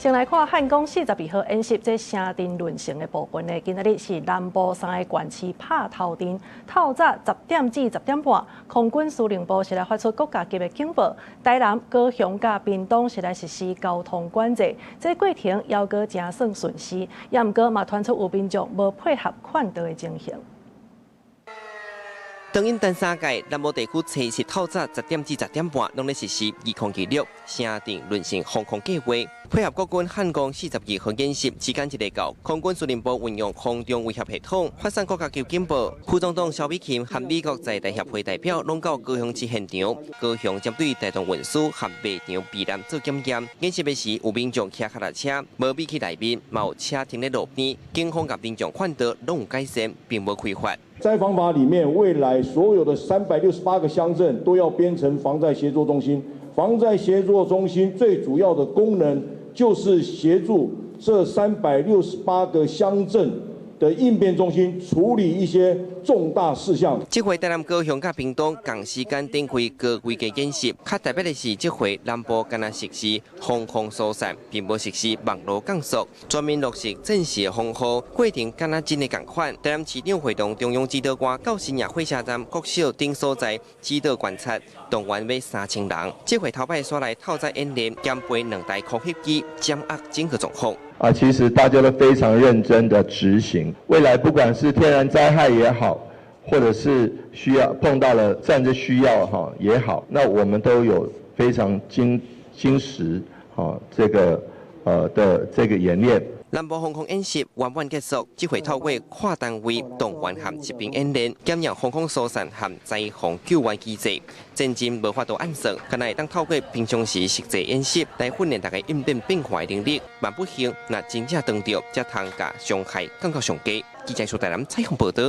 先來看漢光42號演習，這城鎮崙成的部分呢，今仔日是南部三个縣市拍頭陣，透早10點至10點半，空軍司令部是來發出國家級的警報，台南、高雄佮屏東是來實施交通管制，這過程猶閣誠算順遂，也毋過嘛傳出有民眾無配合勸導的情形。當因單三屆南部地區初四透早10點至10點半，攏咧實施2026城鎮崙成防空計劃，配合國軍漢光四十二號演習，時間一下到，空軍司令部運用空中威脅系統發送國家級警報。副總統蕭美琴和美國在台協會代表攏到高雄市現場，高雄針對大眾運輸和賣場避難做檢驗。演習的時有民眾騎腳踏車，無避去內面，嘛有車停咧路邊，警方佮民眾勸導攏有改善，並無開罰。災防法裡面，未來所有的368個鄉鎮都要編成防災協作中心。防災協作中心最主要的功能就是協助這368個鄉鎮的應變中心處理一些重大事項。這回台南、高雄佮屏東仝時間展開高規格演習，較特別的是，這回南部敢若實施防空疏散，並無實施網路降速，全面落實戰時防護，過程敢若真的仝款。台南市長會同中央指導官到新野火車站、國小等所在指導觀察，動員欲3000人。這回頭擺煞來透早演練，兼備兩台空襲機，掌握整個狀況。啊，其實大家都非常認真的執行。未來不管是天然災害也好，或者是需要碰到了戰爭需要哈也好，那我們都有非常精實哈這個的這個演練。南部防空演習圓滿結束，這回透過跨單位動員和實兵演練，檢驗防空疏散和災防救援機制，戰爭無法度按算，敢若會當透過平常時實際演習來訓練大家應變變化的能力。萬不幸，若真正當著，才通共傷害降到上低。記者蘇台南採訪報道。